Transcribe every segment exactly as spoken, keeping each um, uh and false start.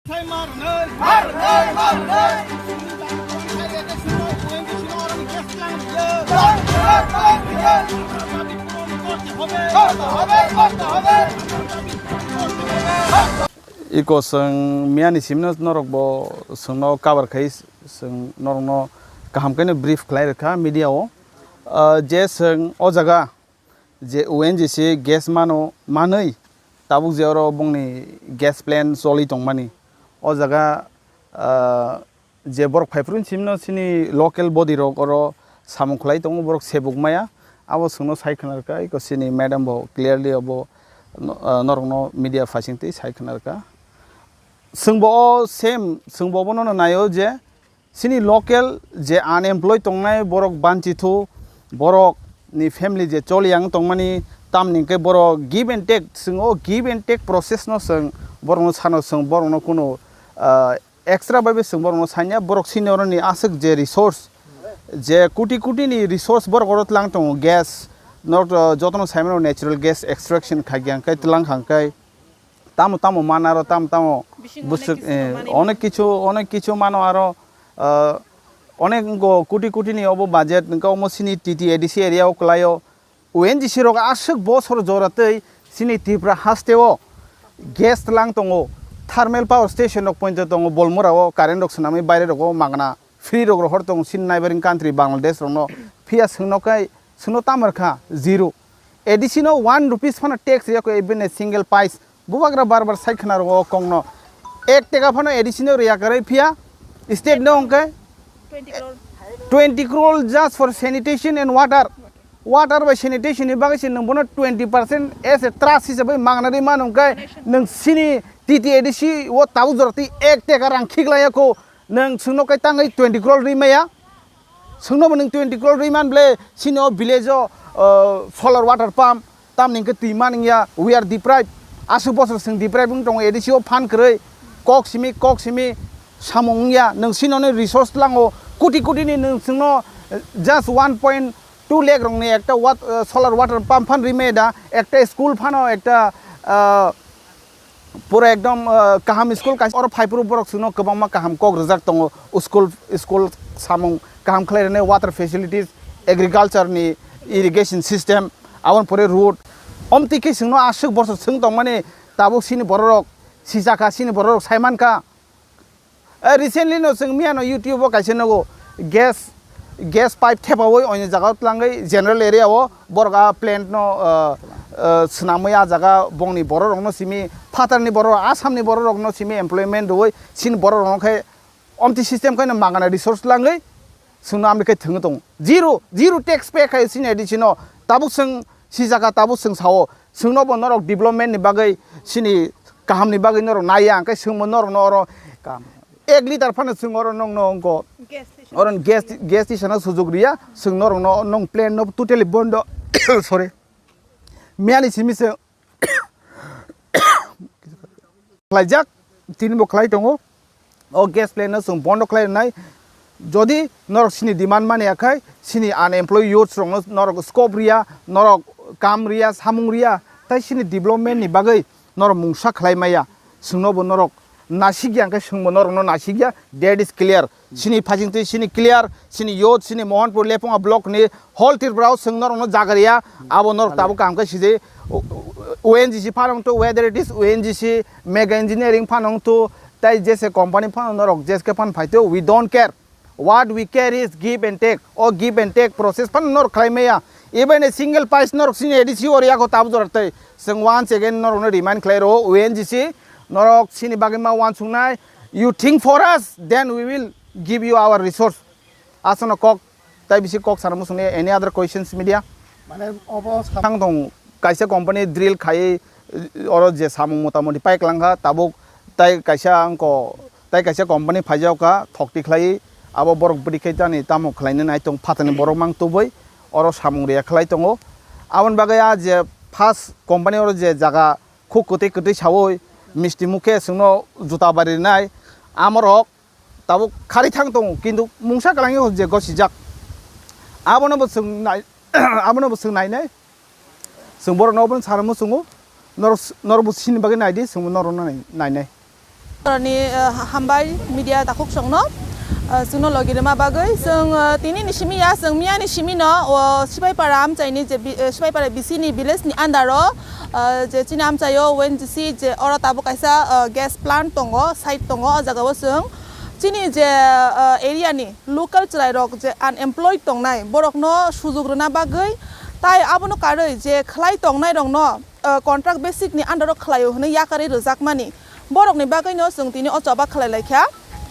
Iko chwng miyani simino norok bo chwngno cover khai chwng norokno kaham khe no brief khlai rwkha media o. Ah, je chwng o jaga je O N G C gas mano manwi tabuk je oro bongni gas plant choli tongmani o jaga, ah, je borok phaiphuru simno chini local body rok oro samung khlai tongo, borok sebuk maya, abo chwngno sai khna rwkha, iko chini madam bo clearly obo no-, ah, norokno media facing twi sai khna rwkha. Chwngbo o same, chwngbo obono naio je chini local je unemployed tongnai borok banchithu, borok ni family je choli ang tongmani, tamni hwnkhe borok give and take, chwng o give and take process no chwng borokno sano, chwng borokno kuno, ah, extra bai bai chwng borokno sanya, borok sini oroni aswk je resource, je koti koti ni resource borok oro tlang tongo, gas, norok, ah, jotono saimano natural gas extraction khaikha hwnkhe tlang kha hwnkhe tamo tamo mana aro tamo tamo Bisingo onek busuk, kisu eh, manwi onek mano. Kichu, onek kichu mano aro, ah, onek go koti koti ni obo budget hwnkhe omo sini T T A D C area o kwlaio. O N G C rok aswk bosor jora tei chini Tripura haste o gas tlang tongo, thermal power station rok poito tongo, Bolmura o current rok swnamwi baire rogo magna free rok rohor tongo chini neighboring country Bangladesh rokno. Phiya chwngno khe chwngno tamo rwkha? Zero. A D C no one rupees phano tax riyakho, even a single pice. Bubagra bar bar sai khna rwo o kokno. Ek teka phano A D C no riya kwrwi phiya state no hwnkhe twenty crore. Twenty crore just for sanitation and water. Water bai sanitation ni bagwi se nwng bono twenty percent as a trust hisabai mangna rwi mano hwnkhe nwng sini T T A D C o tabuk jora twi ek teka rang khiklaiya kho, nwng chwngno kai tangwi twenty crore rwi maya. Chwngno bo nwng twenty crore rwi man ble, sini o village o, uh, solar water pump, tamni hwnkhe twi man wngya, we are deprived. Aswk bosor chwng deprived wng tongo, A D C o phan kwrwi, kok simi, kok simi, samung wngya, nwng sini o resource tlango, koti koti ni nwng chwngno, uh, just one point two lakh rokni ekta wat-, uh, solar water pump phan rwi maya da, ekta school phano ekta, uh, Pura ekdom, ah, kaham school kaisa oro phaiphuru borok chwngno kwbangma kaham kok rwjak tongo, school, school samung kaham khlai rwnai, water facilities, agriculture ni irrigation system, aboni pore road. Omtwi khe chwngno aswk bosor chwng tongmani tabuk sini bororok sijak kha, sini bororok sai man kha. Eh, recently no chwng miyano YouTube o kaisa nugo gas, gas pipe thepawi oini jaga o tlangwi general area o borok a plant no, eh, eh, swnamwi a jaga bongni borok rokno simi phatarni borok, Assam ni borok rokno simi employment rwwi chini borok rokno khe omtwi system khe no magana resource tlangwi chwngno amtwi khe thwngwi tongo. Zero, zero tax pay khai chini A D C no. Tabuk chwng sijak kha, tabuk chwng sao. Chwngno bo norok development ni bagwi, chini kaham ni bagwi norok naiya, hwnkhe chwngbo norokno oro kaham. Ek litre phano chwng oro nokno wngkho. Gas station. Oro gas, gas station o sujuk riya, chwng norokno nong plant no totally bondo. Sorry. Miyani simi se khlaijak, tini bo khlai tongo. O gas plant no chwng bondo khlai rwnai. Jodi norok sini demand mani ya khai, sini unemployed youths rokno norok scope riya, norok kam riya, samung riya, tai sini development ni bagwi norok mungsa khlai maya. Chwngno bo norok nasikya, hwnkhe chwngbo norokno nasikya, that is clear. Sini phasing twi sini clear, sini youth, sini Mohanpur Lepunga block ni whole Tripura o chwng norokno jaga riya, abo norok tabuk kaham khe sijai, O N G C phano wngthu, whether it is O N G C, Mega Engineering phano wngthu, tai J S K company phano norok J S K phano phaithu, we don't care. What we care is give and take. O give and take process phano norok khlai maya. Even a single pice norok sini A D C o riya kho tabuk jora tei. Chwng once again norokno remind khlai rwo, O N G C norok sini bagwi ma uansuknai. You think for us, then we will give you our resource. Aswkno kok, tai bisi kok sana muchungni, any other questions, media? Mane obo sa- Thang tong, kaisa company drill khai, oro je samung motamoti pai kwlang kha, tabuk tai kaisa angko, tai kaisa company phaijak kha, thokti khlai, abo borok bwrwi khe tani tamo khlaina nai tong, phatani borok mang tubui, oro samung riya khlai tongo. Aboni bagwi a je first company oro je jaga khuk kwtwi kwtwi saui, misti mukhe chwngno juta bari rinai, amorok tabuk khari thang tongo, kintu mungsa kwlangwi je gosijak. Abono bo chwng nai, abono bo chwng nainai. Chwng borokno obono sana muchungo. Norok, norok bo sini bagwi naidi, chwngbo norokno nai-, nainai. Ni, eh, hambai media takhuk songno, eh, chwngno logi rwma bagwi. Chwng, eh, tini ni simi ya, chwng miya ni simi no, o Sipaipara amchaini je bi-, eh, Sipaipara B C ni village ni under o, eh, je chini amchaio O N G C je oro tabuk kaisa, eh, gas plant tongo, site tongo, o jaga o chwng chini je, eh, area ni local chwrai rok je unemployed tongnai, borok no sujuk rwna bagwi, tai abono karwi je khlai tongnai rok no, eh, contract basic ni under o khlaio hwnwi yakarwi rwjakmani. Borokni bagwino chwng tini o choba khlai laikha,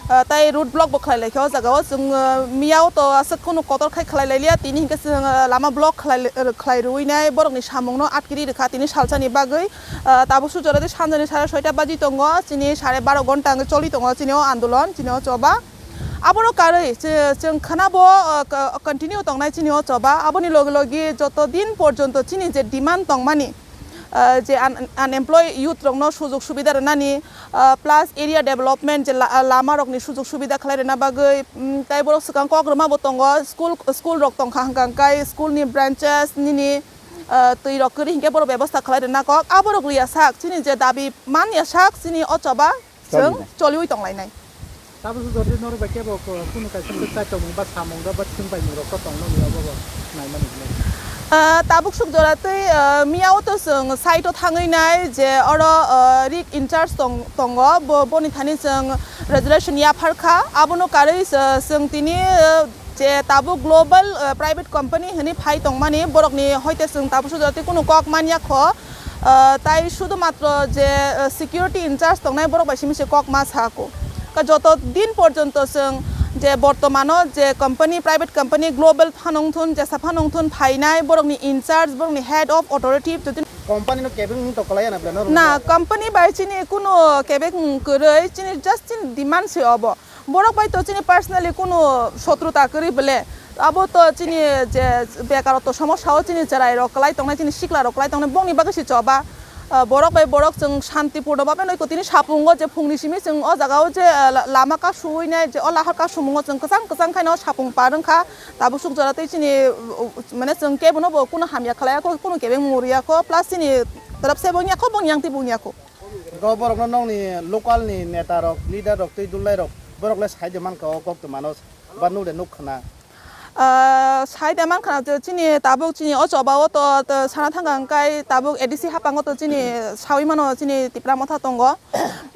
ah, tei road block bo khlai laikha o jaga o. Chwng, ah, miyao to aswk kheno kotor khai khlai lailiya, tini hinkhe chwng, ah, lama block khlai, khlai rwui nai, borokni samungno atkiri rwkha tini salsani bagwi. Ah, tabuk sujora tei sanjani sare soita baji tongo, chini sare baro gonta wngwi choli tongo chini o andolon, chini o choba. Abono karwi chw-, chwng khwnabo, ah, co-, continue tongnai chini o choba. Aboni logi logi joto din porjonto chini je demand tongmani, ah, je un-, unemployed youth rokno sujog subida rwnani, ah, plus area development je la-, ah, lama rokni sujog subida khlai rwna bagwi, mm, tai borok swkang kok rwma bo tongo, school, school rok tongkha hwnkha hwnkhe school ni branches nini, ah, twi rok kwrwi hinkhe borok bebostha khlai rwna kok. Aborok liya sak chini je dabi man ya sak chini o choba chwng choliwi tonglainai. Tabuk sujora tei norok bai kebo ko-, kunu kaisa kwchai tongmung ba samung rok ba thwng paimung rok to tongno hwnwi abo bo naimani hwnwi. Ah, tabuk suk jora tei, ah, miyao to chwng site o thangwi nai je oro, ah, rig in charge tong-, tongo, bo, boni thani chwng resolution yaphar kha, abono karwi chw-, chwng tini, ah, je tabuk global, ah, private company hwnwi phai tongmani borokni hoite chwng tabuk suk jora tei kunu kok man ya kho. Ah, tai sudhumatro je, ah, security in charge tongnai borok bai simi se kok ma sa ko. Ka joto din porjonto chwng je bortomano je company, private company, global phano wngthun, jesa phano wngthun phainai borokni in charge, borokni head of authority jodi Company no kebeng wng to kwlaiya na bwle norok? Na, company bai chini kuno kebeng kwrwi, chini just chini demand se obo. Borok bai to chini personally kunu sotruta kwrwi bwle. Abo to chini je bekarotto somosya o chini chwrai rok kwlai tongnai, chini sikla rok kwlai tongnai, bongni bagwi se choba. Ah, borok bai borok chwng shanti purno babe noi kotini sapungo je phungni simi chwng o jaga o je, ah, la-, lama ka suwi nai je o lahar ka sumungo chwng kwchang kwchang khaino sapung par wngkha. Tabuk suk jora tei chini, uh, uh, mane chwng kebono bo kunu hamya khlai ya kho, kunu kebeng mung rw ya kho, plus chini tarap se bo wng ya kho, bo wng yang tei bo wng ya kho. Go borokno nokni local ni neta rok, leader rok, twi dulnai rok, borok le sai de mankha o kok tongmano, ba nuk de nuk khna. Ah, sai de mankha je chini tabuk chini o choba o to, to sana thangkha hwnkhe tabuk A D C hapang o to chini sawi mano chini Tipra Motha tongo.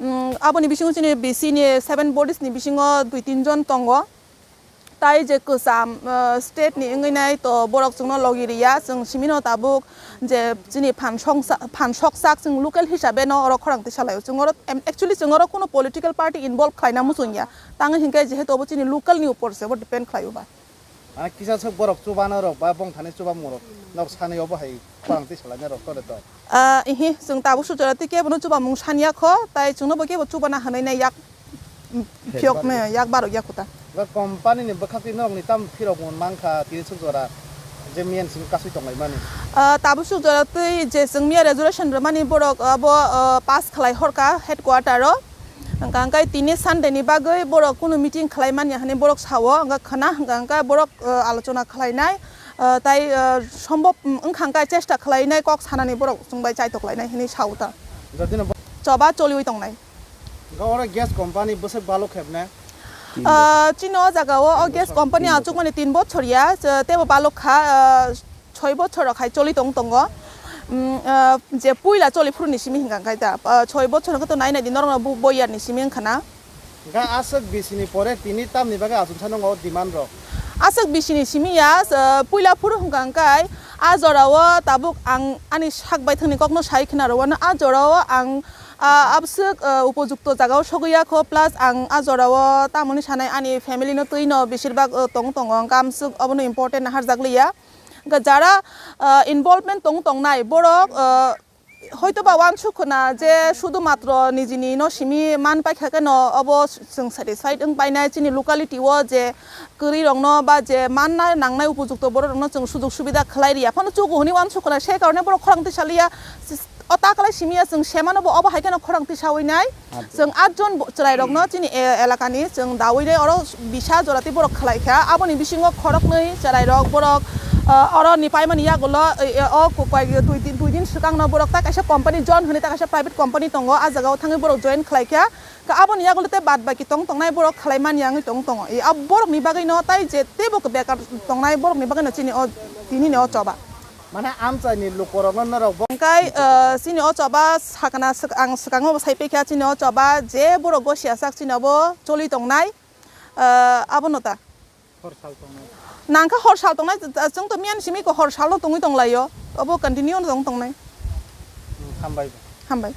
Mm, aboni bisingo chini B C ni seven bodies ni bisingo dui tin jon tongo. Tai je kwcham, ah, state ni wngwi nai to borok chwngno logi riya, chwng simino tabuk je chini phan songsa-, phan soksak chwng local hisabe no oro khorang twi salaio. Chwng oro, em, actually chwng oro kuno political party involve khlaina muchung ya. Tang hinkhe jehetu obo chini local ni upor se bo depend khlaio ba. Mane kisa swk borok chubana rok ba bongthani chubamung rok nok sani obo hai khorang twi salaina rok tore to. Ah, ihi, chwng tabuk sujora tei kebono chubamung sanya kho, tai chwngno bo kebo chubana hwnwi nai yak, mm, phiyok me, yak barok yak kuta. Ba company ni bwkhak twi norokni tam phirok mun mankha tini sujora je miyan simi kasui tonglaimani. Ah, tabuk sujora tei je chwng miya resolution rwmani borok abo, ah, pass khlai horka headquarter o. Hwnkha hwnkhe tini Sunday ni bagwi borok kunu meeting khlai manya hwnwi borok sao, hwnkha khwna hwnkha hwnkhe borok, ah, alochona khlainai. Ah, tai, ah, sombhob, mm, wngkha hwnkhe chesta khlainai kok sanani borok chwng bai chaitok lainai hinwi sao ta. Jodi no bo- Choba choliwi tongnai. Ga oro gas company bwswk balok khebne? Ah, chini o jaga o, o gas company achukmani tin bochor ya, tebo balok kha, ah, soi bochor rok hai choli tong tongo. Mm, ah, je puila choli phuru ni simi hwnkha hwnkhe ta, ah, soi bochor hwnkhe to nai nai di norok no bo-, boyar ni simi wngkha na. Ga aswk bisini pore tini tamni bagwi achuksa nwngo demand rok? Aswk bisini simi ya, ah, puila phuru hwnkha hwnkhe a jora o tabuk ang ani sak baithang ni kok no sai khna rw, a jora o ang, ah, abswk, ah, upojukto jaga o sogwi ya kho, plus ang a jora o tamoni sanai ani family no twi no besir bak, ah, tong tongo, hwnkhe amswk obono important naharjak liya. Hwnkhe jara, ah, involvement tong tongnai borok, ah, hoito ba uansuk khna je sudhu matro nijini no simi man paikha khe no obo chwng satisfied wng painai chini locality o je kwrwi rok no ba je manna nangnai upojukto borok rok no chwng sujog subida khlai riya phano chugo hwnwi uansuk khna, se karone borok khorang twi saliya. O ta kwlai simi ya chwng semano bo obo hai kheno khorang twi sawi nai. Chwng atjon bo-, chwrairokno chini e-, elakani chwng dawi de oro bisa jora tei borok khlai kha. Aboni bisingo khoroknwi chwrairok borok, Ah, oro ni paimani yagulo, eh, eh, o ko-, koi-, dui din, dui din swkangno borok ta kaisa company John hwnwi ta kaisa private company tongo, ah jagao thangwi borok join khlai kha. Ka aboni yagulo tei bad baki tong tongnai borok khlai manya wngwi tong tongo. Eh, ah borokni bagwino tai je teibo bekar tongnai borokni bagwino chini o tinini o choba. Mane amchaini lukorokno norok bo- Hwnkhe, eh, chini o choba sakana swk-, ang swkango bo sai paikha chini o choba je borok gosiya sak chini obo choli tongnai, eh, abono ta. Hor sal tongnai. Nangkha hor sal tongnai, chwng to miyan simi ko hor salo tongwi tonglaio. Obo continue no tong tongnai. Hmm, hambai. Hambai.